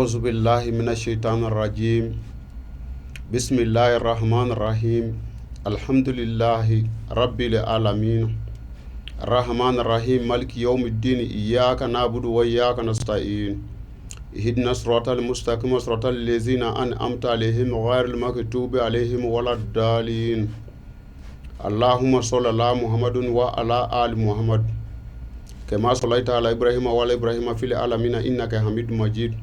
A'udhu billahi minash shaitanir rajim. Bismillahir rahmanir rahim. Alhamdulillahi rabbil alamin. Arrahmanir rahim maliki yawmiddin iyyaka na'budu wa iyyaka nasta'in. Ihdina siratal mustaqim siratal ladzina an'amta alaihim ghairil maghdubi alaihim waladdallin. Allahumma salli ala Muhammadin wa ala ali Muhammad kama sallaita ala Ibrahima wa ala Ibrahima fil alamina innaka Hamidum Majid.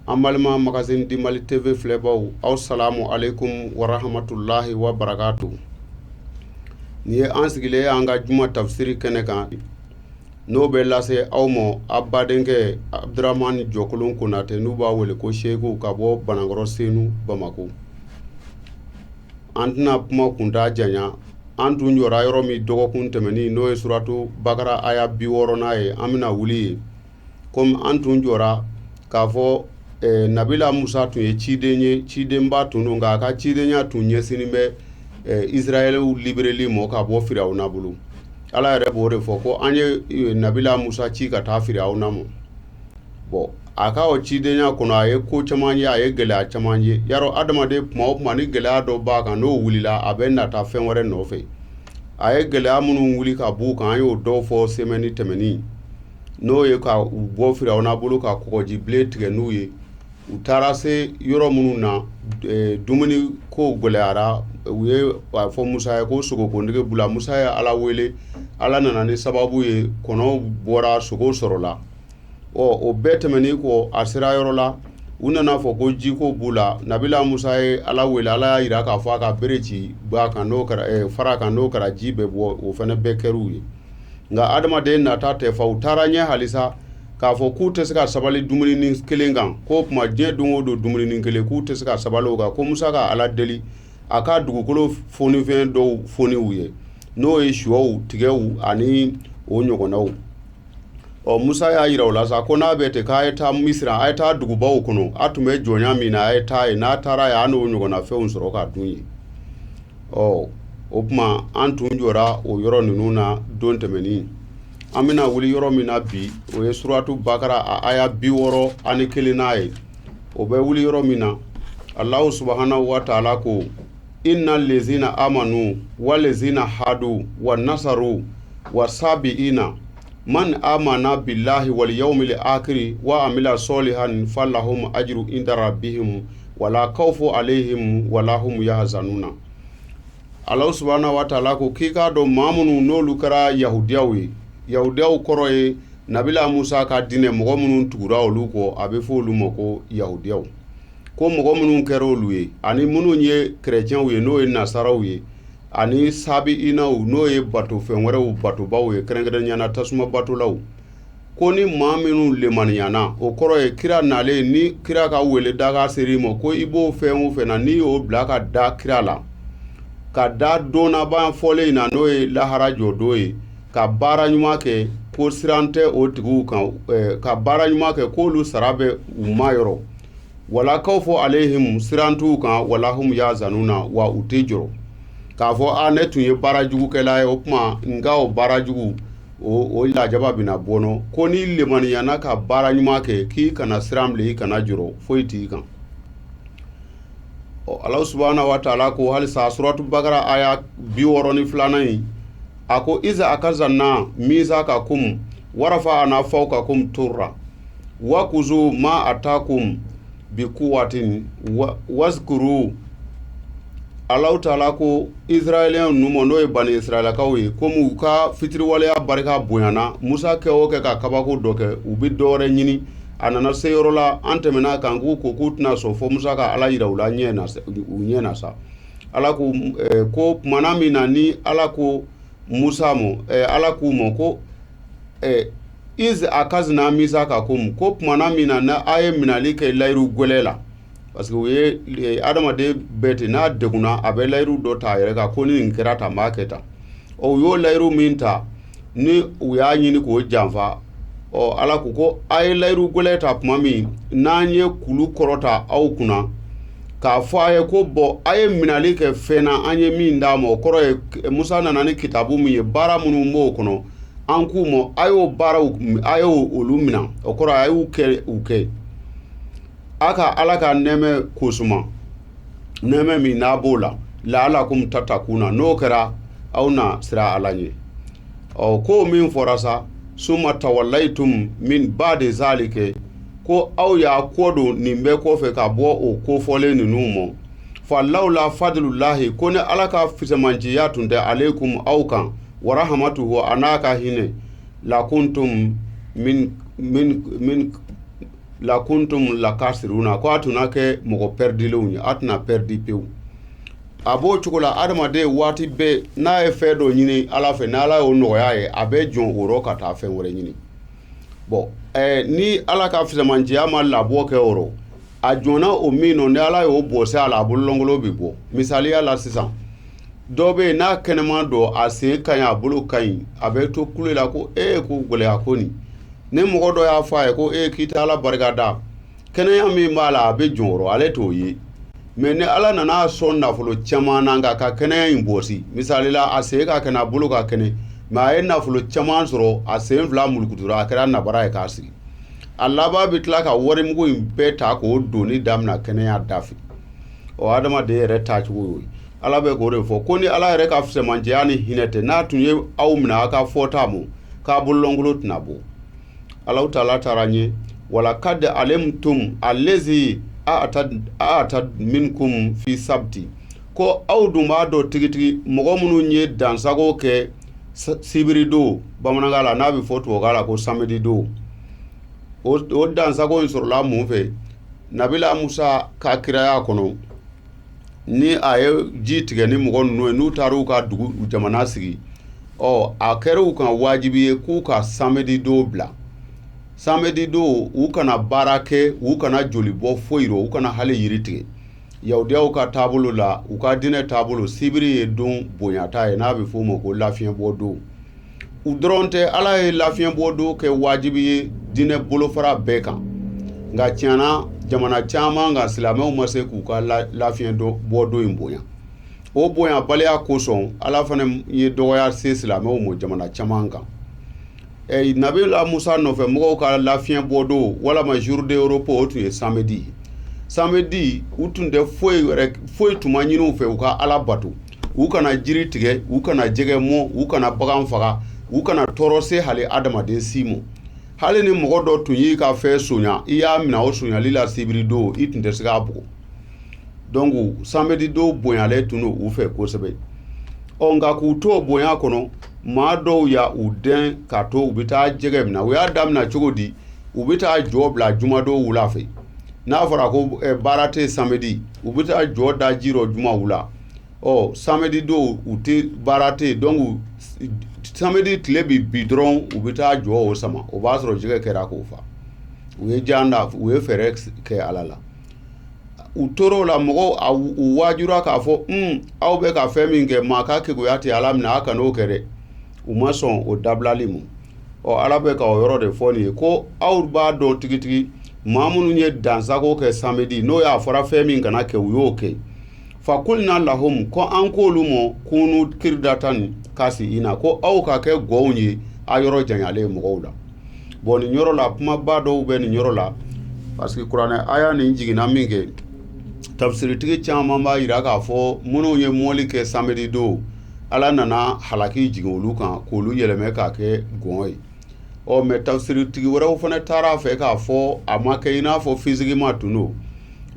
An balima Magazine du Mali TV filɛbaw, aw salamu aleykum wa rahmatulahi wa barakatu. Nin ye an sigilen ye an ka juma tafsiri kɛnɛ kan, n'o bɛ lase aw ma aw badenkɛ Abdramani Jɔkolon Konatɛ, n'u b'a wele ko Seku, ka bɔ Banankɔrɔ Senu, Bamakɔ. An tɛna kuma kuntaa janya. An tun jɔra yɔrɔ min dɔgɔkun tɛmɛnin, n'o ye suratu Bakara aya 60nan ye, an bɛna wuli yen. Komi an tun jɔra k'a fɔ Nabila Musa tun ye ciden ye, cidenba tun don, nka a ka cidenya tun ɲɛsinnen bɛ Israɛlw libereli ma ka bɔ Firawuna bolo. Ala yɛrɛ b'o de fɔ ko an ye Nabila Musa ci ka taa Firawuna ma. Bon, a ka o cidenya kɔnɔ, a ye ko caman ye, a ye gɛlɛya caman ye. Yarɔ, adamaden tuma o tuma ni gɛlɛya dɔ b'a kan, n'o wulila, a bɛ nata fɛn wɛrɛ nɔfɛ. A ye gɛlɛya minnu wuli ka b'u kan, an y'o dɔw fɔ semaine tɛmɛnin, n'o ye ka u bɔ Firawuna bolo, ka kɔgɔji bilen tigɛ n'u ye. U taara se yɔrɔ minnu na, dumuni ko gɛlɛyara. U ye a fɔ Musa ye ko sogoko nege b'u la. Musa ye Ala wele, Ala nana ni sababu ye, kɔnɔw bɔra, sogo sɔrɔla. Ɔ, o bɛɛ tɛmɛnen kɔ, a sera yɔrɔ la, u nana fɔ ko jiko b'u la. Nabila Musa ye Ala wele, Ala y'a jira k'a fɔ a ka bere ci ba kan, n'o kɛra fara kan, n'o kɛra ji bɛ bɔ. O fana bɛɛ kɛr'u ye. Nka adamaden nata tɛ fa. U taara ɲɛ halisa k'a fɔ k'u tɛ se ka sabali dumuni kelen kan, k'o tuma diɲɛ don o don dumuni kelen, k'u tɛ se ka sabali o kan, ko Musa ka Ala deli a ka dugukolo fonifɛn dɔw foni u ye, n'o ye shɔw, tigɛw ani o ɲɔgɔnnaw. Ɔ, Musa y'a jira u la sa ko n'a bɛ ten, k'a ye taa Misira, a ye taa dugubaw kɔnɔ, a tun bɛ jɔnya min na, a ye taa yen. N'a taara yen, a n'o ɲɔgɔnna fɛnw sɔrɔ ka dun yen. Ɔ, o tuma an tun jɔra o yɔrɔ ninnu na don tɛmɛnin. An bɛna wuli yɔrɔ min na bi, o ye suratu Bakara a aya 61nan ye. O bɛ wuli yɔrɔ min na, Alahu subahanahu wa taala ko: inna lezina amanu wa lezina hadu wa nasaru wa sabiina man amana billahi wal yawmil akhiri wa amila solihan falahum ajru inda rabbihim wala khawfu alayhim wala hum yahzanuna. Alahu subahana wa taala ko k'i k'a dɔn, maa minnu n'olu kɛra yahudiyaw ye, yahudiyaw kɔrɔ ye Nabila Musa ka diinɛ mɔgɔ minnu tugura olu kɔ, a bɛ fɔ olu ma ko yahudiyaw. Ko mɔgɔ minnu kɛra olu ye, ani minnu ye kerecɛnw ye, n'o ye nasaraw ye, ani sabiinaw, n'o ye batofɛn wɛrɛw batobaw ye, kɛrɛnkɛrɛnnenya na tasuma batolaw, ko ni maa minnu lemaniyana, o kɔrɔ ye kira nalen, ni kira ka wele daga ser'i ma, ko i b'o fɛn o fɛn na, n'i y'o bila ka da kira la, ka da don laban fɔlen in na, n'o ye lahara jɔ don ye, ka baara ɲuman kɛ, ko siran tɛ o tigiw kan, ka baara ɲuman kɛ, k'olu sara bɛ u ma yɔrɔ. Wala khawfu alayhim, siran t'u kan, wala hum yahzanuna, wa u tɛ jɔrɔ k'a fɔ a ne tun ye baara jugukɛla ye, o tuma nka o baara jugu o lajaba bɛna bɔnɔ. Ko n'i lemaniyana ka baara ɲuman kɛ, k'i kana siran bilen, i kana jɔrɔ, foyi t'i kan. Ɔ, Ala subahana wa taala ko halisa suratu Bakara aya 62nan in, a ko: iza akazna misakakum warafa'na fawkakum tura wa kuzu ma atakum bi kuwatin wazkuru. Alahu taala ko Israɛliyɛn ninnu ma, n'o ye bani Israɛlakaw ye, komi u ka fitiriwaleya barika bonyana, Musa kɛ o kɛ ka kabako dɔ kɛ, u bɛ dɔ wɛrɛ ɲini. A nana se yɔrɔ la, an tɛmɛna kan, k'u ko k'u tɛna sɔn fo Musa ka Ala yira u la ɲɛ na, u ɲɛ na sa. Ala ko ko tumana min na ni Ala ko Musa ma, Ala k'u ma ko iz akazna misakakum, ko tumana min na n'a ye minɛli kɛ layiru gwɛlɛ la, parce que u ye adamaden bɛɛ ten, n'a degunna, a bɛ layiru dɔ ta a yɛrɛ kan ko ni nin kɛra tan, n b'a kɛ tan. Ɔ, u y'o layiru min ta, ni u y'a ɲini k'o janfa. Ɔ, Ala ko ko a ye layiru gwɛlɛ ta tuma min n'an ye kulu kɔrɔta aw kunna k'a fɔ a ye ko bɔn, a ye minɛli kɛ fɛn na an ye min d'a ma, o kɔrɔ ye Musa nana ni kitabu min ye, baara minnu b'o kɔnɔ, an k'u ma a y'o baaraw, a y'o olu minɛ, o kɔrɔ a y'u kɛ u kɛ. A ka Ala ka nɛɛmɛ kosuma, nɛɛmɛ min n'a b'o la, laalakum tatakuna, n'o kɛra aw na siran Ala ɲɛ. Ɔ ko min fɔra sa, suma tawallaytum min ba'di zalike, ko aw y'a kɔ don nin bɛɛ kɔfɛ ka bɔ o kofɔlen ninnu ma. Fa lawla fadlulahi, ko ni Ala ka fisamanciya tun tɛ aleykum aw kan, wa rahamatuhu, a n'a ka hinɛ, lakuntum min min min lakuntum lakasiruna, ko a tun na kɛ mɔgɔ pɛridilenw ye, a tɛna pɛridi pewu. A b'o cogo la, adamaden waati bɛɛ n'a ye fɛn dɔ ɲini Ala fɛ, n'Ala y'o nɔgɔya ye, a bɛ jɔn o rɔ ka taa fɛn wɛrɛ ɲini. Bɔn ni Ala ka fisamanciya ma labɔ kɛ o rɔ, a jɔnna o min nɔ, ni Ala y'o bɔsi a la, a bololɔnkolo bɛ bɔ. Misaliya la sisan, dɔ bɛ yen n'a kɛnɛman don, a sen ka ɲi, a bolo ka ɲi, a bɛ to kule la ko ee, ko gɛlɛya ko nin. Ni mɔgɔ dɔ y'a fɔ a ye ko ee, k'i tɛ Ala barika da, kɛnɛya min b'a la, a bɛ jɔn o rɔ, ale t'o ye. Mɛ ni Ala nana sɔn nafolo caman na, nka ka kɛnɛya in bɔsi, misali la, a sen ka kɛnɛ, a bolo ka kɛnɛ, mɛ a ye nafolo caman sɔrɔ, a sen fila mulukutura, a kɛra nabara ye k'a sigi, a laban bɛ tila ka warimugu in bɛɛ ta k'o donni daminɛ kɛnɛya da fɛ. Ɔ adamaden yɛrɛ taacogo y'o ye. Ala bɛ k'o de fɔ ko ni Ala yɛrɛ ka fisamanciya ni hinɛ tɛ, n'a tun ye aw minɛ aw ka fɔta ma, k'a bololɔnkolo tɛna bɔ. Alahu taala taara ɲɛ, walakad alimtum allazi a'tada minkum fi sabti, ko aw dun b'a dɔn tigitigi mɔgɔ minnu ye dansago kɛ sibiri don, bamanankan la n'a bɛ fɔ tubabukan la ko samedi don. O dansago in sɔrɔla mun fɛ? Nabila Musa ka kiraya kɔnɔ, ni a ye ji tigɛ ni mɔgɔ ninnu ye, n'u taara u ka dugu jamana sigi, ɔ a kɛra u kan wajibi ye k'u ka samedi don bila. Samedi don, u kana baara kɛ, u kana joli bɔ foyi rɔ, u kana hali yiri tigɛ. Yahudiyaw ka taabolo la, u ka diinɛ taabolo, sibiri ye don bonyata ye, n'a bɛ f'o ma ko lafiɲɛbɔ don. U dɔrɔn tɛ, Ala ye lafiɲɛbɔ don kɛ wajibi ye diinɛ bolofara bɛɛ kan. Nka tiɲɛna, jamana caman kan, silamɛw ma se k'u ka lafiɲɛbɔ don in bonya. O bonyabaliya kosɔn, Ala fana ye dɔgɔya se silamɛw ma jamana caman kan. Nabila Musa nɔfɛ mɔgɔw ka lafiɲɛ bɔ don walama jour de repos, o tun ye samedi ye. Samedi, u tun tɛ foyi wɛrɛ, foyi tun ma ɲini u fɛ, u ka Ala bato, u kana jiri tigɛ, u kana jɛgɛ mɔ, u kana bagan faga, u kana tɔɔrɔ se hali adamaden si ma. Hali ni mɔgɔ dɔ tun y'i ka fɛn sonya, i y'a minɛ o sonyali la sibiri don, i tun tɛ se k'a bugɔ. Donc samedi don bonyalen tun don u fɛ kosɛbɛ. Ɔ nka k'u to bonya kɔnɔ, maa dɔw ya u dɛn ka to u bɛ taa jɛgɛ minɛ. U y'a daminɛ cogo di? U bɛ taa jɔ bila jumadon wula fɛ. N'a fɔra ko baara tɛ samedi, u bɛ taa jɔ da ji rɔ juma wula. Ɔ samedi don, u tɛ baara tɛ yen, donc samedi tile bɛ bi dɔrɔn, u bɛ taa jɔ o sama, o b'a sɔrɔ jɛgɛ kɛra k'o fa. U ye jan da, u ye fɛɛrɛ kɛ Ala la. U tora o la, mɔgɔw u waajura k'a fɔ un, aw bɛ ka fɛn min kɛ, maa ka keguya tɛ Ala minɛ, a kan'o kɛ dɛ. U ma sɔn o dabilali ma. Ɔ Ala bɛ ka o yɔrɔ de fɔ nin ye ko aw b'a dɔn tigitigi maa minnu ye dansago kɛ samedi, n'o y'a fɔra fɛn min kana kɛ, u y'o kɛ. Fakulna lahum, ko an k'olu ma, kunu kiridatan kasiina, ko aw ka kɛ gɔnw ye a yɔrɔ janyalen mɔgɔw la. Bon, nin yɔrɔ la, kumaba dɔw bɛ nin yɔrɔ la, parce que kuranɛ aya nin jiginna min kɛ, tafsiritigi caman b'a jira k'a fɔ minnu ye mɔli kɛ samedi don, Ala nana halaki jigin olu kan k'olu yɛlɛmɛ k'a kɛ gɔn ye. Ɔ mɛ tafsiritigi wɛrɛw fana taara a fɛ k'a fɔ a ma kɛ i n'a fɔ physiquement tun don.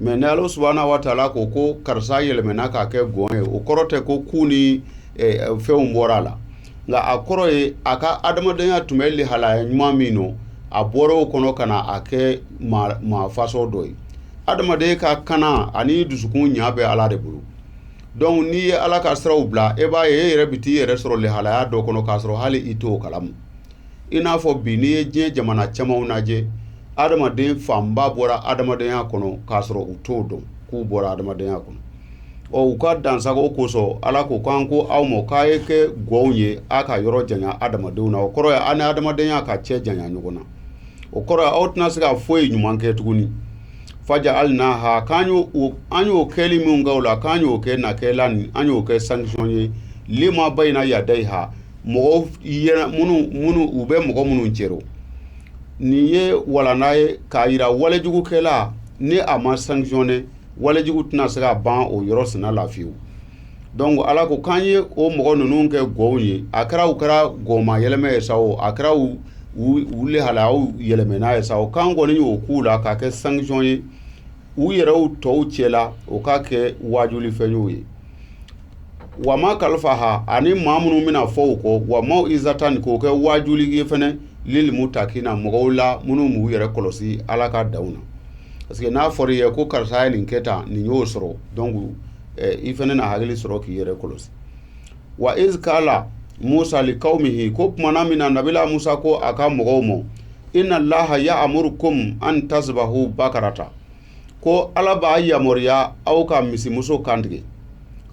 Mɛ ni Ala subahana wa taala ko ko karisa yɛlɛmɛna k'a kɛ gɔn ye, o kɔrɔ tɛ ko ku ni fɛnw bɔra a la, nka a kɔrɔ ye a ka adamadenya tun bɛ lihalaya ɲuman min nɔ, a bɔra o kɔnɔ ka na a kɛ maa fasɔn dɔ ye. Adamaden ka kana ani dusukun ɲa bɛ Ala de bolo. Donc n'i ye Ala ka siraw bila, e b'a ye e yɛrɛ bɛ t'i yɛrɛ sɔrɔ lihalaya dɔ kɔnɔ k'a sɔrɔ hali i t'o kalama. I n'a fɔ bi, n'i ye diɲɛ jamana camanw lajɛ, adamaden fanba bɔra adamadenya kɔnɔ k'a sɔrɔ u t'o dɔn k'u bɔra adamadenya kɔnɔ. Ɔ u ka dansago kosɔn, Ala ko k'an ko aw ma k'a ye kɛ gɔnw ye, a ka yɔrɔ janya adamadenw na. O kɔrɔ ye aw ni adamadenya ka cɛ janya ɲɔgɔn na. O kɔrɔ ye aw tɛna se ka foyi ɲuman kɛ tuguni. Fajalnaha, k'an y'o an y'o kɛli min kɛ o la, k'an y'o kɛ nakalan, an y'o kɛ sanction ye, lima bayina yadayha, mɔgɔw yɛrɛ minnu u bɛ mɔgɔ minnu cɛrɔ. Nin ye walanda ye k'a yira walejugukɛla. Ni a ma sanctionner, walejugu tɛna se ka ban o yɔrɔ sina la fiyewu. Donc Ala ko k'an ye o mɔgɔ ninnu kɛ gɔnw ye. A kɛra u kɛra gɔnma yɛlɛmɛ ye sa o, a kɛra u lehalayaw yɛlɛmɛna ye sa o, k'an kɔni y'o k'u la k'a kɛ sanction ye u yɛrɛw tɔw cɛla, o k'a kɛ wajuli fɛn y'u ye. Wa ma kalifaha, ani maa minnu bɛna fɔ u kɔ, wa mawizatan, k'o kɛ wajuli ye fɛnɛ, lil mutakina, mɔgɔw la minnu b'u yɛrɛ kɔlɔsi Ala ka danw na. Parce que n'a fɔra i ye ko karisa ye nin kɛ tan, nin y'o sɔrɔ, donc i fɛnɛ na hakili sɔrɔ k'i yɛrɛ kɔlɔsi. Wa iz kala Musa li kawmihi, ko kumana min na nabila Musa ko a ka mɔgɔw ma, inna Allaha ya'murukum an tasbahu bakarata, ko Ala b'a yamaruya aw ka misimuso kantigɛ.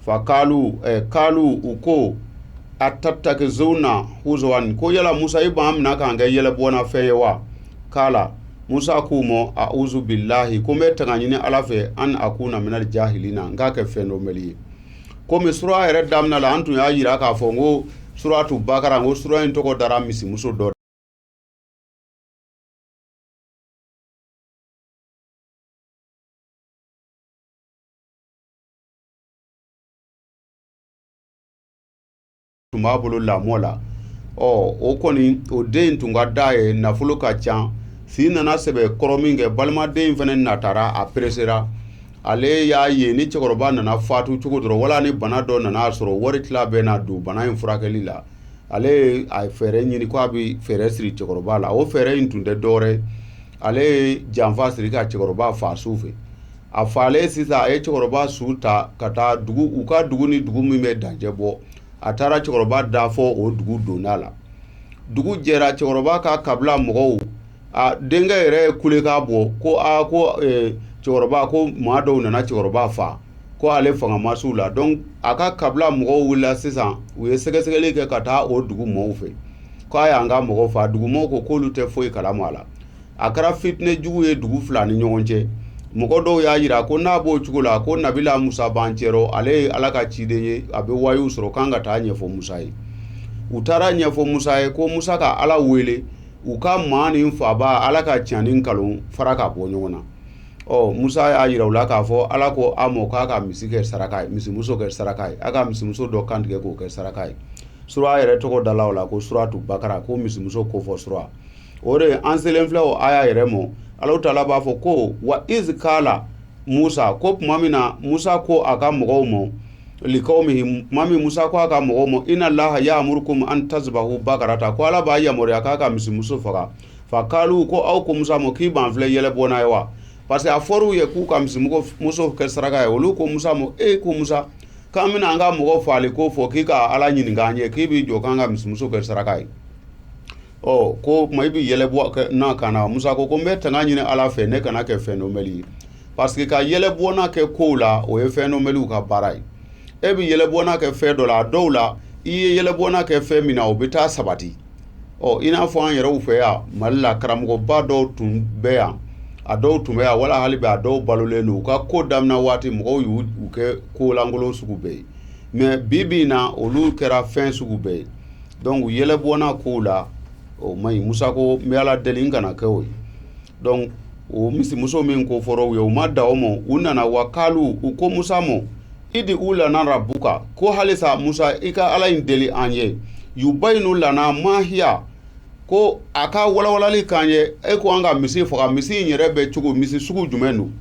Fa kalu, kalu, u ko atattakizuna huzuwan, ko yala Musa i b'an mina k'an kɛ yɛlɛbɔnna fɛn ye wa? Kala Musa k'u ma, a'uzu billahi, ko n bɛ tanga ɲini Ala fɛ, an akuna minal jahilina, n k'a kɛ fɛn dɔnbali ye. Komi sura yɛrɛ daminɛ la, an tun y'a jira k'a fɔ n ko suratu Bakara, n ko sura in tɔgɔ dara misimuso dɔ tun b'a bolo lamɔ la. Ɔ, o kɔni, o den in tun ka d'a ye, nafolo ka ca. Si nana sɛbɛ kɔrɔ min kɛ, balimaden in fana natara, a peresera. Ale y'a ye ni cɛkɔrɔba nana fatu cogo dɔrɔn, wala ni bana dɔ nana sɔrɔ, wari tila bɛɛ na don bana in furakɛli la. Ale ye a fɛɛrɛ ɲini ko a bɛ fɛɛrɛ siri cɛkɔrɔba la. O fɛɛrɛ in tun tɛ dɔwɛrɛ, ale ye janfa siri ka cɛkɔrɔba faa su fɛ. A faalen sisan, a ye cɛkɔrɔba su ta ka taa dugu, u ka dugu ni dugu min bɛ dancɛ bɔ. A taara cɛkɔrɔba da fɔ o dugu donda la. Dugu jɛra, cɛkɔrɔba ka kabila mɔgɔw, a denkɛ yɛrɛ ye kulekan bɔ ko aa, ko cɛkɔrɔba, ko maa dɔw nana cɛkɔrɔba faa, ko ale fanga ma s'u la. Donc a ka kabila mɔgɔw wulila sisan, u ye sɛgɛsɛgɛli kɛ ka taa o dugu mɔgɔw fɛ k'a y'an ka mɔgɔ faa. Dugu mɔgɔw ko k'olu tɛ foyi kalama a la. A kɛra fitinɛ jugu ye dugu fila ni ɲɔgɔn cɛ. Mɔgɔ dɔw y'a jira ko n'a b'o cogo la, ko nabila Musa b'an cɛrɔ, ale ye Ala ka ciden ye, a bɛ wayu sɔrɔ, k'an ka taa ɲɛfɔ Musa ye. U taara ɲɛfɔ Musa ye ko Musa ka Ala wele u ka maa ni faba Ala ka tiɲɛ ni nkalon fara ka bɔ ɲɔgɔn na. Ɔ, Musa y'a jira u la k'a fɔ Ala ko a ma k'a ka misi kɛ saraka ye, misimuso kɛ saraka ye, a ka misimuso dɔ kantigɛ k'o kɛ saraka ye. Sura yɛrɛ tɔgɔ dala o la ko suratu Bakara, ko misimuso kofɔ sura. O de an selen filɛ o aya yɛrɛ ma. Alahu taala b'a fɔ ko wa iz kala Musa, ko tuma min na Musa ko a ka mɔgɔw ma, likawmihi, tuma min Musa ko a ka mɔgɔw ma, inna Allaha ya'murukum an tazbahu bakarata, ko Ala b'a yamaruya k'a ka misimuso faga. Fa kalu, ko aw ko Musa ma k'i b'an filɛ yɛlɛbɔnna ye wa? Parce que a fɔr'u ye k'u ka misimuso kɛ saraka ye. Olu ko Musa ma, e ko Musa, k'an bɛna an ka mɔgɔ faali ko fɔ, k'i ka Ala ɲininka an ye, k'i b'i jɔ k'an ka misimuso kɛ saraka ye. Ɔ, ko tuma i bɛ yɛlɛ bɔ n'a ka na. Musa ko ko n bɛ tanga ɲini Ala fɛ, ne kana kɛ fɛn dɔnbali ye. Parce que ka yɛlɛ bɔnna kɛ kow la, o ye fɛn dɔnbaliw ka baara ye. E bɛ yɛlɛ bɔnna kɛ fɛn dɔ la, a dɔw la i ye yɛlɛ bɔnna kɛ fɛn min na, o bɛ taa sabati. Ɔ, i n'a fɔ an yɛrɛw fɛ yan Mali la, karamɔgɔba dɔw tun bɛ yan, a dɔw tun bɛ yan, wala hali bi a dɔw balolen don. U ka ko daminɛ waati, mɔgɔw y'u kɛ kolankolon sugu bɛɛ ye, mais bi bi in na, olu kɛra fɛn sugu bɛɛ ye. Donc yɛlɛ bɔnna kow la, o man ɲi. Musa ko n bɛ Ala deli n kana kɛ o ye. Donc o misimuso min ko fɔra u ye, u ma da o ma. U nana, wa kalu, u ko Musa ma, idi u lana rabuka, ko halisa Musa, i ka Ala in deli an ye, yubayinu lana mahiya, ko a ka walawalali k'an ye. E ko an ka misi faga, misi in yɛrɛ bɛ cogo, misi sugu jumɛn don,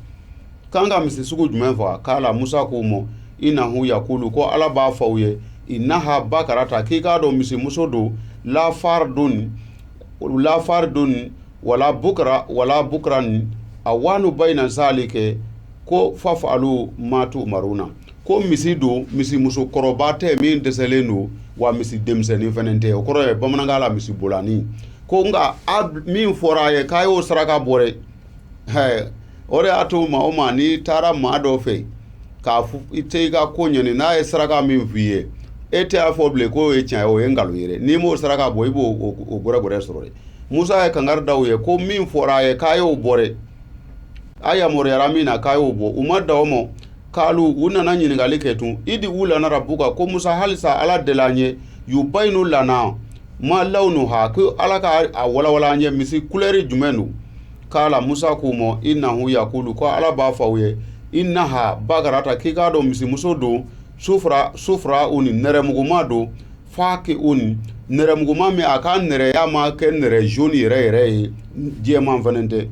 k'an ka misi sugu jumɛn faga? Kala Musa k'u ma, innahu yakulu, ko Ala b'a fɔ aw ye, innaha bakarata, k'i k'a dɔn misimuso don, la faridun, la faridun wala bukra, wala bukran awanu bayina zalike, ko fafalu ma tumaruna, ko misi don, misimuso kɔrɔba tɛ min dɛsɛlen don, wa misi denmisɛnnin fɛnɛ tɛ. O kɔrɔ ye bamanankan la misi bolani. Ko nka a min fɔra a ye k'a y'o saraka bɔ dɛ. O de y'a to maa o maa, n'i taara maa dɔ fɛ k'a i tɛ i ka ko ɲɛni, n'a ye saraka min f'i ye, e tɛ y'a fɔ bilen k'o ye tiɲɛ ye, o ye nkalon ye dɛ. N'i m'o saraka bɔ, i b'o o gɛrɛgɛrɛ sɔrɔ dɛ. Musa ye kangari da u ye ko min fɔra a ye k'a y'o bɔ dɛ, a yamaruyara min na k'a y'o bɔ. U ma da o ma. Kalu, u nana ɲininkali kɛ tun, idi u lana rabuka, ko Musa, halisa Ala deli an ye, yubayinu lana ma lawnuha, ko Ala ka a walawala an ye, misi kulɛri jumɛn don. Kala Musa k'u ma innahu yakulu, ko Ala b'a fɔ aw ye innaha bakarata, k'i k'a dɔn misimuso don, sufra sufra u ni nɛrɛmuguma don, fakiun nɛrɛmuguma min a ka nɛrɛya ma kɛ nɛrɛ jaune yɛrɛ yɛrɛ ye, jɛman fana tɛ.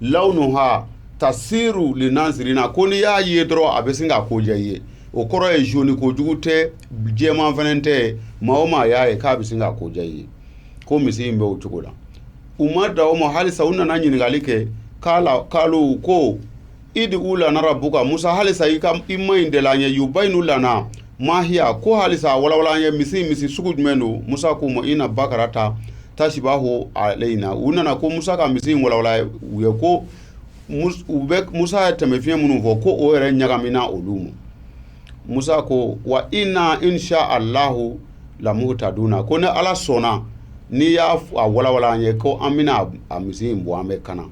Lawnuha tasiru linazirina, ko n'i y'a ye dɔrɔn a bɛ sin ka ko diya i ye. O kɔrɔ ye jaune kojugu tɛ, jɛman fana tɛ, maa o maa y'a ye k'a bɛ sin ka ko diya i ye. Ko misi in bɛ o cogo la. U ma dan o ma halisa, u nana ɲininkali kɛ. Kala kalu ko idu lana rabuka, Musa halisa i ka i ma in deli an ye, yubayinu lana mahiya, ko halisa a walawala an ye misi sugu jumɛn don. Musa k'u ma ina bakarata tasibahu alayina. U nana ko Musa ka misi in walawala u ye, ko u bɛ Musa ye tɛmɛfiɲɛ minnu fɔ, ko o yɛrɛ ɲagamina olu ma. Musa ko wa inna insha Allahu lamuhtaduna, ko ni Ala sɔnna n'i y'a a walawala an ye, ko an bɛna a misi in bɔ, an bɛ kana.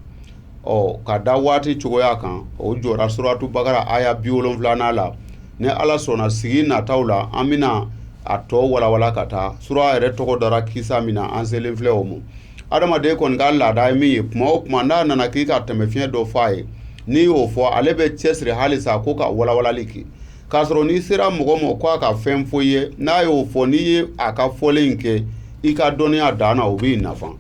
Ɔ ka da waati cogoya kan, o jɔra suratu bakara aya 70nan la. Ni Ala sɔnna sigi nataw la, an bɛna a tɔ walawala ka taa. Sura yɛrɛ tɔgɔ dara kisa min na, an selen filɛ o ma. Adamaden kɔni ka laada ye min ye, kuma o kuma n'a nana k'i ka tɛmɛfiɲɛ dɔ fɔ a ye, n'i y'o fɔ, ale bɛ cɛsiri halisa ko ka walawalali kɛ. K'a sɔrɔ n'i sera mɔgɔ ma ko a ka fɛn fɔ i ye, n'a y'o fɔ, n'i ye a ka fɔlen kɛ, i ka dɔnniya dan na, o b'i nafa.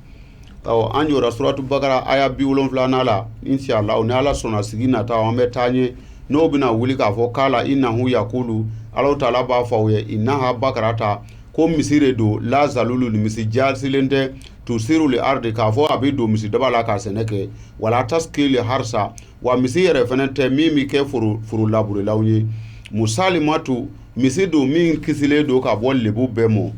Ɔ an jɔra suratu bakara aya 70nan la. Inshallah, ni Ala sɔnna sigi nata an bɛ taa ɲɛ. N'o bɛna wuli k'a fɔ kala innahu yakulu, Alahu taala b'a fɔ aw ye innaha bakarata, ko misi de don, la zalulu, misi jasilen tɛ, tusiru li ardi, k'a fɔ a bɛ don misi daba la ka sɛnɛ kɛ, wala taski li harsa, wa misi yɛrɛ fɛnɛ tɛ min bɛ kɛ foro laburelaw ye. Musalimatu, misi don min kisilen don ka bɔ lebu bɛɛ ma,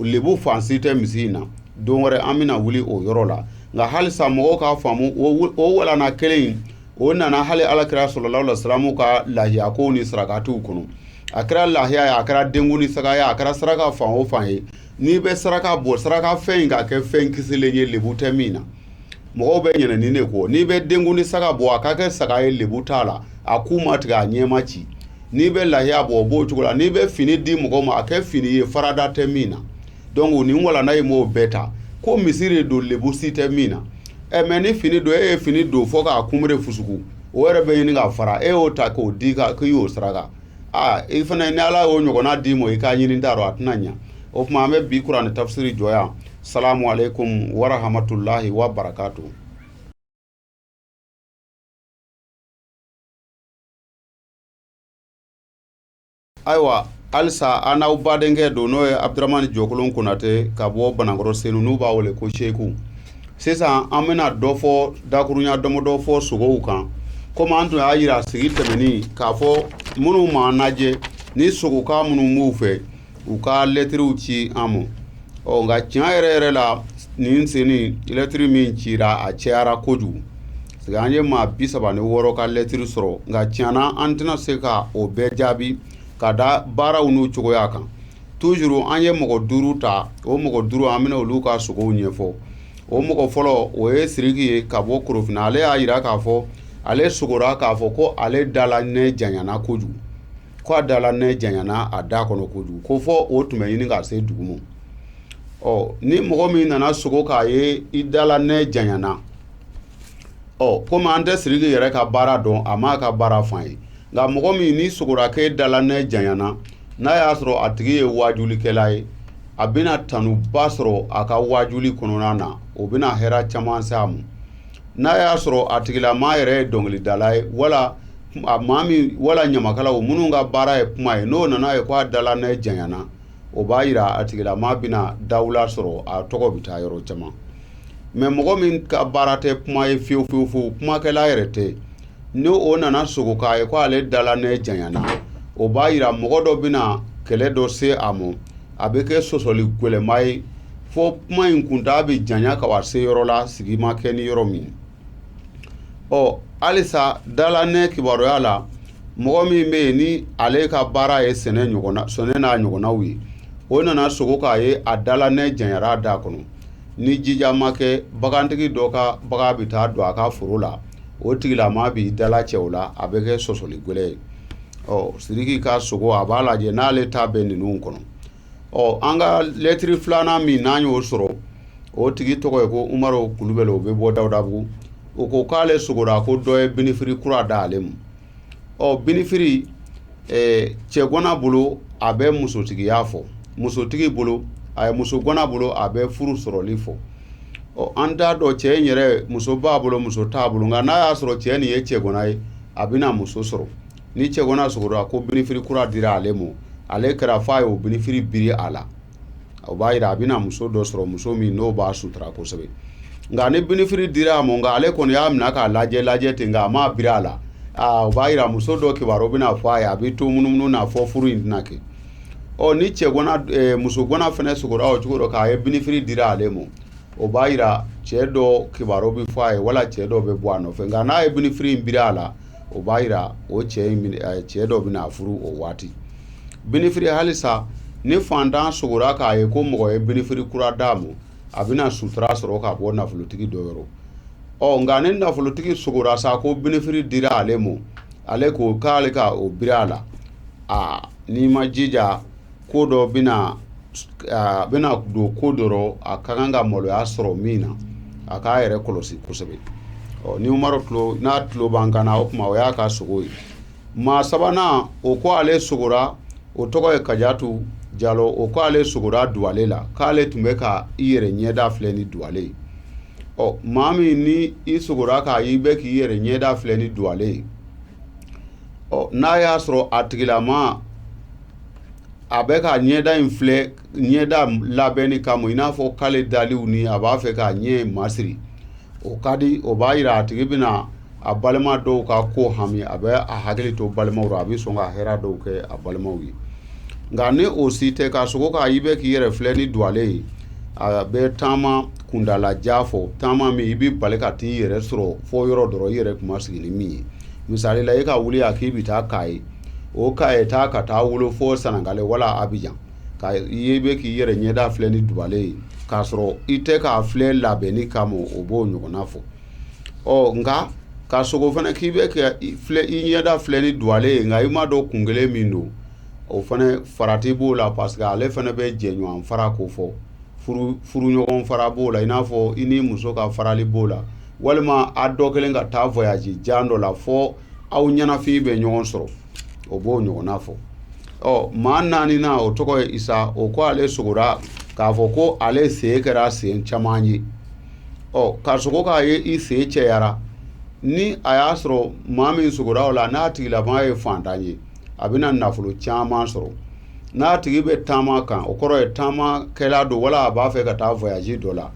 lebu fan si tɛ misi in na. Don wɛrɛ an bɛna wuli o yɔrɔ la. Nka halisa mɔgɔw k'a faamu, o walana kelen in, o nana hali Alakira sallallahu alaihi wasallam ka lahiya kow ni sarakatiw kɔnɔ. A kɛra lahiya ye, a kɛra denkundi saga ye, a kɛra saraka fan o fan ye, n'i bɛ saraka bɔ, saraka fɛn in ka kɛ fɛn kisilen ye, lebu tɛ min na. Mɔgɔw bɛ ɲinɛ nin de kɔ. N'i bɛ denkundi saga bɔ, a ka kɛ saga ye lebu t'a la, a ku ma tigɛ, a ɲɛ ma ci. N'i bɛ lahiya bɔ, o b'o cogo la. N'i bɛ fini di mɔgɔ ma, a kɛ fini ye farada tɛ min na. Donc nin walanda in b'o bɛɛ ta, ko misi de don, lebu si tɛ min na. Ɛ mais ni fini don, e ye fini don fo k'a kunbere fusugu, o yɛrɛ bɛ ɲini ka fara, e y'o ta k'o di k'i y'o saraka. Aa i fana, ni Ala y'o ɲɔgɔnna d'i ma, i k'a ɲini t'a dɔn a tɛna ɲa. O tuma an bɛ bi kuranɛ tafsiri jɔ yan. Salamu aleykum warahamatulahi wa barakatu. Ayiwa halisa an n'aw badenkɛ don, n'o ye Abudramani Jɔkolon Konatɛ ka bɔ Banankɔrɔ Senu, n'u b'a wele ko Seku. Sisan an bɛna dɔ fɔ, dakurunya damadɔ fɔ sogow kan. Komi an tun y'a jira sigi tɛmɛnin k'a fɔ minnu m'an lajɛ ni sogokan minnu b'u fɛ, u ka lɛtiriw ci an ma. Ɔ nka tiɲɛ yɛrɛ yɛrɛ la, nin senni lɛtiri min cira, a cayara kojugu, parce que an ye maa 36 ka lɛtiri sɔrɔ. Nka tiɲɛ na, an tɛna se ka o bɛɛ jaabi ka da baaraw n'u cogoya kan. Toujours an ye mɔgɔ 5 ta, o mɔgɔ 5, an bɛna olu ka sogow ɲɛfɔ. O mɔgɔ fɔlɔ, o ye Siriki ye ka bɔ Korofina. Ale y'a jira k'a fɔ ale sogora k'a fɔ ko ale dala nɛ janyana kojugu, ko a dala nɛ janyana a da kɔnɔ kojugu, ko fɔ o tun bɛ ɲini ka se dugu ma. Ɔ ni mɔgɔ min nana sogo k'a ye i dala nɛ janyana, ɔ komi an tɛ Siriki yɛrɛ ka baara dɔn, a m'a ka baara f'an ye. Nka mɔgɔ min ni sogora k'e dala nɛ janyana, n'a y'a sɔrɔ a tigi ye waajulikɛla ye, a bɛna tanuba sɔrɔ a ka waajuli kɔnɔna na, o bɛna hɛrɛ caman se a ma. N'a y'a sɔrɔ a tigilamaa yɛrɛ ye dɔnkilidala ye, wala a maa min wala ɲamakalaw minnu ka baara ye kuma ye, n'o nana ye ko a dala nɛ janyana, o b'a jira a tigilamaa bɛna dawula sɔrɔ, a tɔgɔ bɛ taa yɔrɔ caman. Mais mɔgɔ min ka baara tɛ kuma ye fiyewu fiyewu fiyewu, kumakɛla yɛrɛ tɛ, ni o nana sogo k'a ye ko ale dala nɛ janyana, o b'a jira mɔgɔ dɔ bɛna kɛlɛ dɔ se a ma, a bɛ kɛ sɔsɔli gɛlɛnba ye, fo kuma in kuntaa bɛ janya ka wa se yɔrɔ la sigi ma kɛ ni yɔrɔ min. Ɔ halisa dala nɛ kibaruya la, mɔgɔ min bɛ yen ni ale ka baara ye sɛnɛ ɲɔgɔnna, sɛnɛ n'a ɲɔgɔnnaw ye, o nana sogo k'a ye a dala nɛ janyara a da kɔnɔ, ni jija ma kɛ, bagantigi dɔ ka bagan bɛ taa don a ka foro la, o tigilamaa b'i dala cɛ o la, a bɛ kɛ sɔsɔli gɛlɛn ye. Ɔ Siriki ka sogo, a b'a lajɛ n'ale ta bɛ ninnu kɔnɔ. Ɔ an ka lɛtiri filanan min n'an y'o sɔrɔ, o tigi tɔgɔ ye ko Umaru Kulubali, o bɛ bɔ Dawudabugu. O ko k'ale sogora ko dɔ ye binifiri kura d'ale ma. Ɔ, binifiri, cɛgana bolo, a bɛ musotigiya fɔ. Musotigi bolo, a ye musogana bolo, a bɛ furu sɔrɔli fɔ. Ɔ, an t'a dɔn cɛ in yɛrɛ, muso b'a bolo, muso t'a bolo, nka n'a y'a sɔrɔ cɛ nin ye cɛgana ye, a bɛna muso sɔrɔ. Ni cɛgana sogora ko binifiri kura dira ale ma, ale kɛra f'a ye o binifiri biri a la, o b'a yira a bɛna muso dɔ sɔrɔ, muso min n'o b'a sutura kosɛbɛ. Nka ni binifiri dira a ma, nka ale kɔni y'a minɛ k'a lajɛ lajɛ ten, nka a m'a biri a la, aa, o b'a yira muso dɔ kibaru bɛna fɔ a ye, a bɛ to munumunu na fɔ furu in tɛna kɛ. Ɔ, ni cɛgana musogana fana sogora o cogo dɔ k'a ye binifiri dira ale ma, o b'a yira cɛ dɔ kibaru bɛ fɔ a ye wala cɛ dɔ bɛ bɔ a nɔfɛ. Nka n'a ye binifiri in biri a la, o b'a yira o cɛ in, cɛ dɔ bɛna furu o waati. Binifiri halisa, ni fantan sogora k'a ye ko mɔgɔ ye binifiri kura d'a ma, a bɛna sutura sɔrɔ ka bɔ nafolotigi dɔ yɔrɔ. Ɔ, nka ni nafolotigi sogora sa ko binifiri dira ale ma, ale ko k'ale ka o biri a la, aa, n'i ma jija, ko dɔ bɛna, a bɛna don ko dɔ rɔ, a ka kan ka maloya sɔrɔ min na, a k'a yɛrɛ kɔlɔsi kosɛbɛ. Ɔ, ni Umaru tulo n'a tulo b'an kan na, o tuma o y'a ka sogo ye. Maa sabanan, o ko ale sogora, o tɔgɔ ye Kajatu Jalo. O ko ale sogora duwale la, k'ale tun bɛ ka i yɛrɛ ɲɛda filɛ ni duwale ye. Ɔ, maa min ni i sogora k'a i bɛ k'i yɛrɛ ɲɛda filɛ ni duwale ye, ɔ, n'a y'a sɔrɔ a tigilama a bɛ ka ɲɛda in filɛ ɲɛda labɛnni kama, i n'a fɔ k'ale daliw ni a b'a fɛ k'a ɲɛ masiri, o ka di. O b'a yira a tigi bɛna a balima dɔw ka ko hami, a bɛ a hakili to balimaw rɔ, a bɛ sɔn ka hɛrɛ dɔw kɛ a balimaw ye. Nka ni o si tɛ, ka sogo k'a i bɛ k'i yɛrɛ filɛ ni duwale ye, a bɛ taama kundalajan fɔ, taama min i bɛ bali ka t'i yɛrɛ sɔrɔ fɔ yɔrɔ dɔrɔn i yɛrɛ kuma sigi ni min ye. Misali la, e ka wuli a k'i bɛ taa Kayi, o Kayi taa ka taa wolo fo Sanangale wala Abijan, ka i bɛ k'i yɛrɛ ɲɛda filɛ ni duwale ye, k'a sɔrɔ i tɛ k'a filɛ labɛnni kama, o b'o ɲɔgɔnna fɔ. Ɔ, nka ka sogo fana k'i bɛ ka filɛ i ɲɛda filɛ ni duwale ye, nka i m'a dɔn kun kelen min don, o fana farati b'o la, parce que ale fana bɛ jɛɲɔgɔn fara ko fɔ, furuɲɔgɔn fara b'o la, i n'a fɔ i ni muso ka farali b'o la, walima a dɔ kelen ka taa voyage jan dɔ la fɔ aw ɲɛnafin bɛ ɲɔgɔn sɔrɔ, o b'o ɲɔgɔnna fɔ. Ɔ, maa naaninan, o tɔgɔ ye Isa. O ko ale sogora k'a fɔ ko ale sen kɛra sen caman ye. Ɔ, ka sogo k'a ye i sen cɛyara, ni a y'a sɔrɔ maa min sogora o la, n'a tigilama ye fantan ye, a bɛna nafolo caman sɔrɔ. N'a tigi bɛ taama kan, o kɔrɔ ye taamakɛla don, wala a b'a fɛ ka taa voyage dɔ la,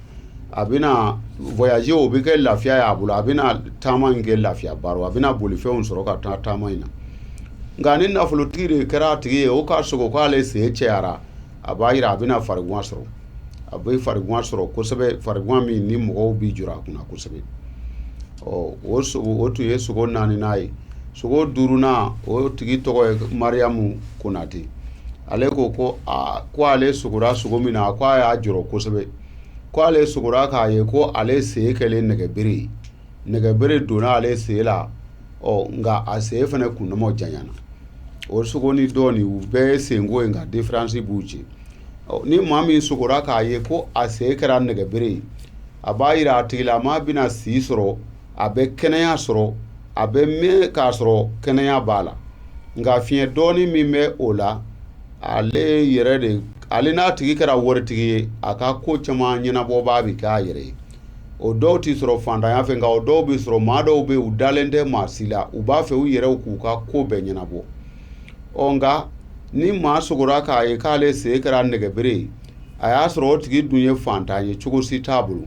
a bɛna voyage, o bɛ kɛ lafiya ye a bolo, a bɛna taama in kɛ lafiya baara, a bɛna bolifɛnw sɔrɔ ka taa taama in na. Nka ni nafolotigi de kɛra a tigi ye, o ka sogo k'ale sen cɛyara, a b'a yira a bɛna fariguan sɔrɔ, a bɛ fariguan sɔrɔ kosɛbɛ, fariguan min ni mɔgɔw bɛ jɔrɔ a kunna kosɛbɛ. Ɔ, o sogo, o tun ye sogo naaninan ye. Sogo duurunan, o tigi tɔgɔ ye Mariyamu Konate. Ale ko ko aa, ko ale sogora sogo min na, ko a y'a jɔrɔ kosɛbɛ, ko ale sogora k'a ye ko ale sen kɛlen nɛgɛbere ye, nɛgɛbere donna ale sen la. Ɔ, nka a sen fana kunnɔmɔ janyana. O sogo ni dɔ nin, u bɛɛ ye senko ye, nka différence b'u cɛ. Ɔ, ni maa min sogora k'a ye ko a sen kɛra nɛgɛbere ye, a b'a yira a tigilama bɛna si sɔrɔ, a bɛ kɛnɛya sɔrɔ, a bɛ mɛn k'a sɔrɔ kɛnɛya b'a la. Nka fiɲɛ dɔɔni min bɛ o la, ale yɛrɛ de, ale n'a tigi kɛra waritigi ye, a ka ko caman ɲɛnabɔbaa bɛ k'a yɛrɛ ye. O dɔw tɛ sɔrɔ fantanya fɛ, nka o dɔw bɛ sɔrɔ maa dɔw bɛ, u dalen tɛ maa si la, u b'a fɛ u yɛrɛw k'u ka ko bɛɛ ɲɛnabɔ. Ɔ, nka ni maa sogora k'a ye k'ale sen kɛra nɛgɛbere ye, a y'a sɔrɔ o tigi dun ye fantan ye, cogo si t'a bolo,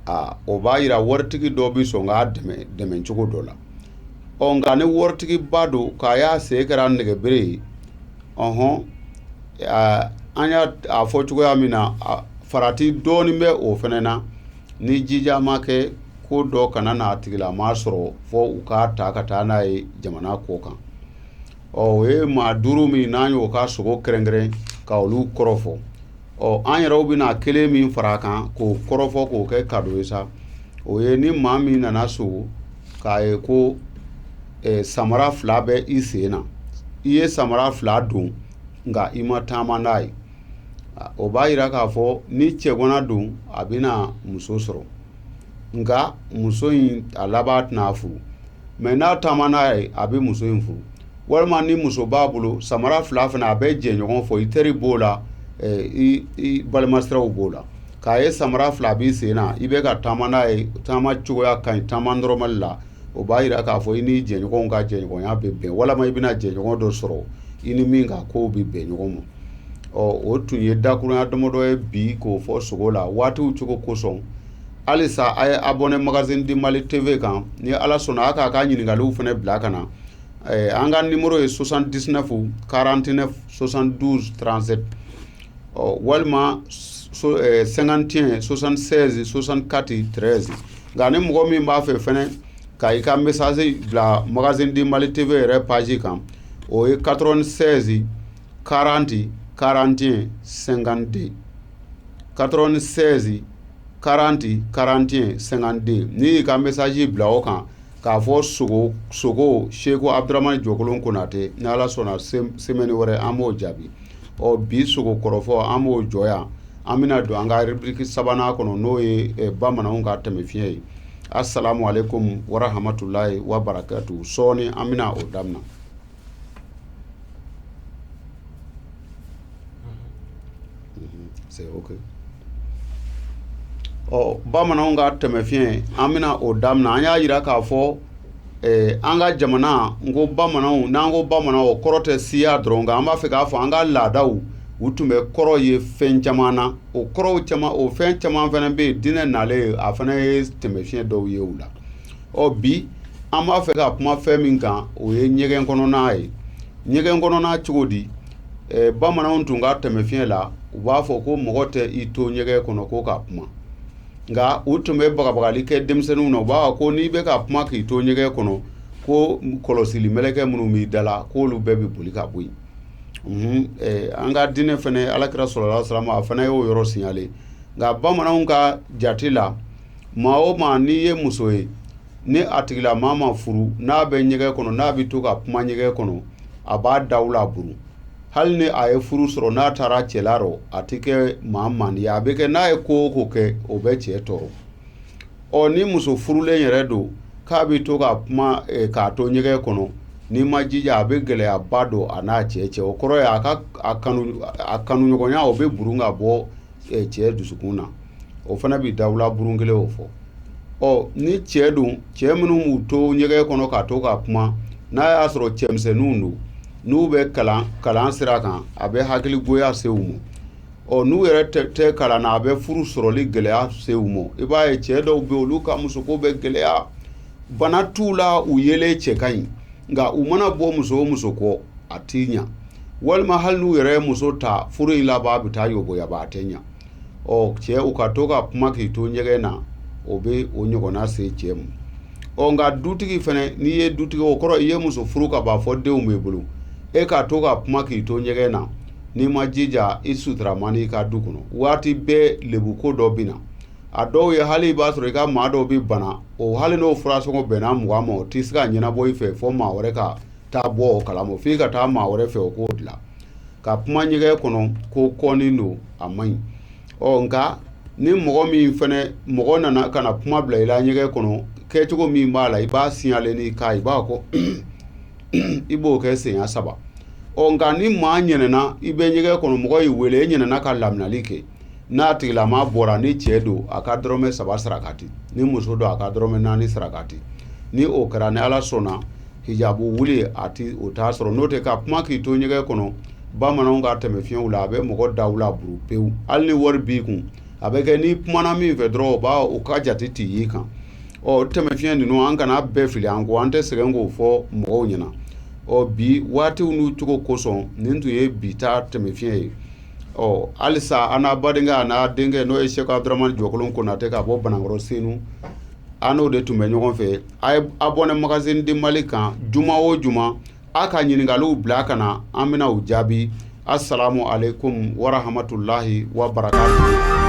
aa, o b'a yira waritigi dɔ bɛ sɔn k'a dɛmɛ dɛmɛ cogo dɔ la. Ɔ, nka ni waritigiba don k'a y'a sen kɛra nɛgɛbere ye, ɔhɔn, an y'a a fɔ cogoya min na, farati dɔɔnin bɛ o fana na. Ni jija ma kɛ, ko dɔ kana n'a tigilama sɔrɔ fɔ u k'a ta ka taa n'a ye jamana kɔ kan. Ɔ, o ye maa duuru min n'an y'o ka sogo kɛrɛnkɛrɛn ka olu kɔrɔfɔ. Ɔ, an yɛrɛw bɛna kelen min fara a kan k'o kɔrɔfɔ k'o kɛ cadeau ye sa, o ye ni maa min nana sogo k'a ye ko samara fila bɛ i sen na, i ye samara fila don nka i ma taama n'a ye, o b'a yira k'a fɔ ni cɛgana don, a bɛna muso sɔrɔ. Nka muso in a laban tɛna furu, mais n'a taama n'a ye, a bɛ muso in furu. Walima ni muso b'a bolo, samara fila fana a bɛ jɛɲɔgɔn fɔ, i teri b'o la, i balimasiraw b'o la. K'a ye samara fila b'i sen na, i bɛ ka taama n'a ye, taama cogoya ka ɲi, taama normal la, o b'a jira k'a fɔ i ni jɛɲɔgɔnw ka jɛɲɔgɔnya bɛ bɛn, walima i bɛna jɛɲɔgɔn dɔ sɔrɔ i ni min ka kow bɛ bɛn ɲɔgɔn ma. Ɔ, o tun ye dakurunya damadɔ ye bi k'o fɔ sogo la waatiw cogo kosɔn. Halisa a ye abonné Magazine du Mali TV kan. Ni Ala sɔnna, a k'a ka ɲininkaliw fana bila ka na. An ka numéro ye 79 49 72 37, ɔ walima 51 76 64 13. Nka ni mɔgɔ min b'a fɛ fɛnɛ ka i ka message bila Magazine du Mali TV yɛrɛ page kan, o ye 96 40 41 52, 96 40 41 52. N'i y'i ka message bila o kan k'a fɔ sogo sogo Seku Abdramani Jɔkolon Konate, ni Ala sɔnna, semaine wɛrɛ an b'o jaabi. Ɔ, bi sogo kɔrɔfɔ an b'o jɔ yan. An bɛna don an ka rubrique sabanan kɔnɔ, n'o ye bamananw ka tɛmɛfiɲɛ ye. Assalamu alaikum warahmatulahi wabarakatuh. Sɔɔni an bɛna o daminɛ. C'est ok. Ɔ, bamananw ka tɛmɛfiɲɛ, an bɛna o daminɛ. An y'a jira k'a fɔ an ka jamana, n ko bamananw, n'an ko bamananw, o kɔrɔ tɛ siya dɔrɔn kan. An b'a fɛ k'a fɔ an ka laadaw, u tun bɛ kɔrɔ ye fɛn caman na. O kɔrɔw caman, o fɛn caman fana bɛ yen, diinɛ nalen a fana ye tɛmɛfiɲɛ dɔw ye u la. Ɔ, bi an b'a fɛ ka kuma fɛn min kan, o ye ɲɛgɛn kɔnɔna ye. Ɲɛgɛn kɔnɔna cogo di? Bamananw tun ka tɛmɛfiɲɛ la, u b'a fɔ ko mɔgɔ tɛ i to ɲɛgɛn kɔnɔ ko ka kuma. Nka u tun bɛ bagabagali kɛ denmisɛnninw na, u b'a fɔ ko n'i bɛ ka kuma k'i to ɲɛgɛn kɔnɔ, ko kɔlɔsili mɛlɛkɛ minnu b'i da la, k'olu bɛɛ bɛ boli ka bɔ yen. An ka diinɛ fana, Alakira sallallahu alaihi wasallam, a fana y'o yɔrɔ signaler. Nka bamananw ka jate la, maa o maa n'i ye muso ye, ni a tigilamaa ma furu, n'a bɛ ɲɛgɛn kɔnɔ, n'a bɛ to ka kuma ɲɛgɛn kɔnɔ, a b'a dawula buru. Hali ni a ye furu sɔrɔ, n'a taara cɛla rɔ, a tɛ kɛ maa mandi ye. A bɛ kɛ n'a ye ko o ko kɛ, o bɛ cɛ tɔɔrɔ. Ɔ, ni muso furulen yɛrɛ don, k'a bɛ to ka kuma k'a to ɲɛgɛn kɔnɔ, n'i ma jija, a bɛ gɛlɛyaba don a n'a cɛ cɛ. O kɔrɔ ye a ka a kanuɲɔgɔnya, o bɛ burun ka bɔ cɛ dusukun na. O fana bɛ dawula burun kelen o fɔ. Ɔ, ni cɛ don, cɛ minnu b'u to ɲɛgɛn kɔnɔ ka to ka kuma, n'a y'a sɔrɔ cɛmisɛnninw don, n'u bɛ kalan sira kan, a bɛ hakiligoya se u ma. Ɔ, n'u yɛrɛ tɛ kalan na, a bɛ furu sɔrɔli gɛlɛya se u ma. I b'a ye cɛ dɔw bɛ, olu ka musoko bɛ gɛlɛya, bana t'u la, u yelen cɛ ka ɲi, nka u mana bɔ muso o muso kɔ, a t'i ɲa. Walima hali n'u yɛrɛ ye muso ta, furu in laban bɛ taa yoboyaba, a tɛ ɲa. Ɔ, cɛ, u ka to ka kuma k'i to ɲɛgɛn na, o bɛ o ɲɔgɔnna se cɛ ma. Ɔ, nka dutigi fana, n'i ye dutigi, o kɔrɔ i ye muso furu ka ban, fɔ denw b'i bolo, e ka to ka kuma k'i to ɲɛgɛn na, n'i ma jija, i sutura man di i ka du kɔnɔ. Waati bɛɛ lebuko dɔ bɛ na. A dɔw ye, hali i b'a sɔrɔ i ka maa dɔw bɛ bana, o hali n'o furasɔngɔ bɛnna 20 ma, o tɛ se ka ɲɛnabɔ i fɛ fo maa wɛrɛ ka taa bɔ o kalama, f'i ka taa maa wɛrɛ fɛ o k'o dilan. Ka kuma ɲɛgɛn kɔnɔ ko kɔni don, a man ɲi. Ɔ, nka ni mɔgɔ min fana, mɔgɔ nana ka na kuma bila i la ɲɛgɛn kɔnɔ, kɛcogo min b'a la, i b'a signaler n'i ka, i b'a ko i b'o kɛ siɲɛ saba. Ɔ, nka ni maa ɲinɛna, i bɛ ɲɛgɛn kɔnɔ, mɔgɔ y'i wele, e ɲinɛna ka laminali kɛ, n'a tigilama bɔra, ni cɛ don, a ka dɔrɔmɛ 3 sarakati, ni muso don, a ka dɔrɔmɛ 4 sarakati. Ni o kɛra, ni Ala sɔnna, hijabu wuli a ti o t'a sɔrɔ. N'o tɛ, ka kuma k'i to ɲɛgɛn kɔnɔ, bamananw ka tɛmɛ fiɲɛw la, a bɛ mɔgɔ dawula buru pewu. Hali ni wari b'i kun, a bɛ kɛ n'i kumana min fɛ dɔrɔn, o b'a o ka jate t'i y'i kan. Ɔ, tɛmɛ fiɲɛ ninnu, an kana bɛɛ fili an kɔ, an tɛ sɛgɛn k'o fɔ mɔgɔw ɲɛna. Ɔ, bi waatiw n'u cogo kosɔn, nin tun ye bi ta tɛmɛ fiɲɛ ye. Ɔ, halisa an n'a badenkɛ, a n'a denkɛ, n'o ye Sɛki Abudramani Jɔkolon Konatɛ ka bɔ Banankɔrɔ Senu, an n'o de tun bɛ ɲɔgɔn fɛ. A ye abonné Magazine du Mali kan juma o juma, a ka ɲininkaliw bila ka na, an bɛna u jaabi. Assalamu alaikum warahmatullahi wabarakatuh.